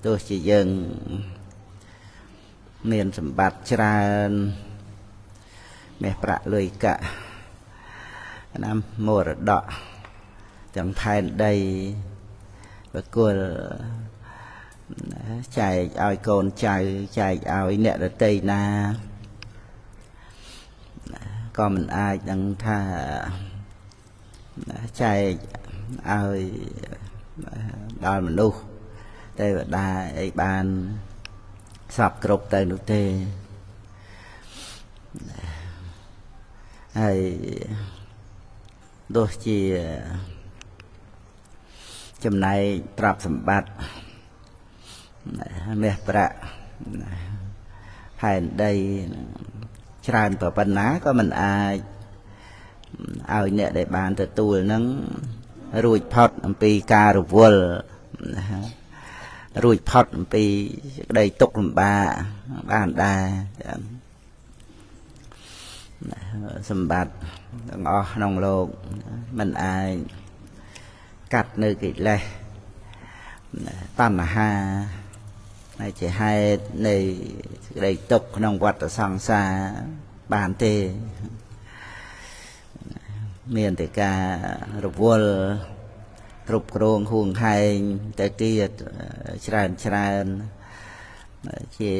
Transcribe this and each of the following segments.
ទោះជាយើងមានសម្បត្តិច្រើនមាសប្រាក់លុយកាក់ណាមរតកទាំងផែនដីបកុលចែកឲ្យកូនចៅចែកឲ្យអ្នកដទៃណាក៏មិនអាចនឹងថាចែកឲ្យដល់មនុស្សទេវតាអីបានសពគ្រប់ទៅនោះទេហើយទោះជាចំណែកទ្រព្យសម្បត្តិមាសប្រាក់ផែនដីច្រើនប៉ុណ្ណាក៏មិនអាចឲ្យអ្នកដែលបានទទួលនឹងរួចផុតអំពីការរវល់រួចផុតអំពីក្តីទុក្ខលំបាកបានដែរសម្បត្តិទាំងអស់ក្នុងលោកមិនអាចកាត់នៅកិលេសតណ្ហាហើយជាហេតុនៃសេចក្តីទុក្ខក្នុងវដ្តសង្សារបានទេមានតែការរវល់គ្រប់គ្រងហួងហែងទៅទៀតច្រើនច្រើនជា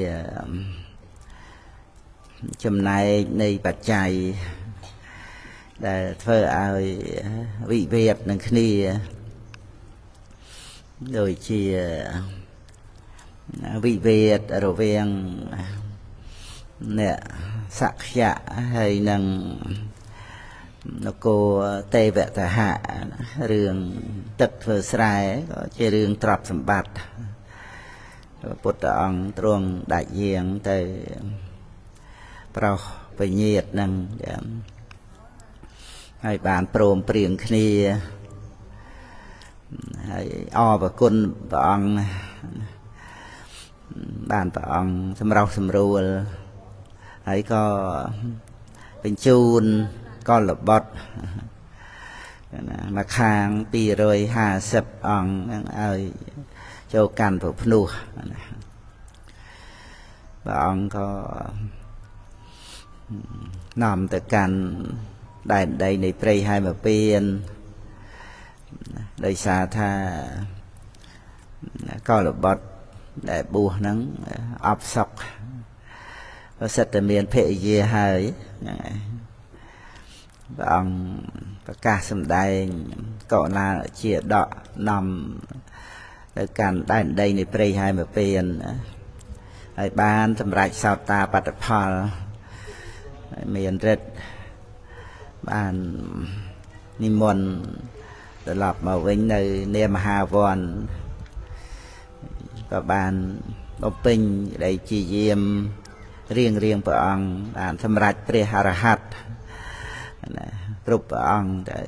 ចំណែកនៃបច្ច័យដែលធ្វើឲ្យវិវាទនឹងគ្នាដូចជាវិវាទរវាងអ្នកសក្យៈហើយនឹងនគរទេវតហៈរឿងទឹកធ្វើស្រែក៏ជារឿងទ្រព្យសម្បត្តិព្រះពុទ្ធអង្គទ្រង់ដាច់យាងទៅប្រោសពញាតនឹងហើយបានព្រមព្រៀងគ្នាហើយអរព្រគុណព្រះអង្គបានព្រះអង្គសម្រុះសម្រួលហើយក៏បញ្ជូនកលបុត្រណាមកខាង250អង្គនឹងឲ្យចូលកាន់ប្រភ្នោះណាព្រះអង្គក៏នាំទៅកាន់ដែនដីនៃព្រៃហេមពានដោយសារថាកលបុត្រដែលបួសហ្នឹងអបសុខបើសិតតែមានភរិយាហើយហ្នឹងឯងព្រះអង្គប្រកាសសម្ដែងកុលាជាដកនាំទៅកាន់ដែនដីនៃព្រៃហេមពានហើយបានសម្រេចសោតាបត្តផលមានរិទ្ធបាននិមន្តត្រឡប់មកវិញនៅនាមហាវ័នក៏បានបំពេញដីជាយាមរៀងរៀងព្រះអង្គបានសម្រេចព្រះអរហន្តណាគ្រប់ព្រះអង្គទៅ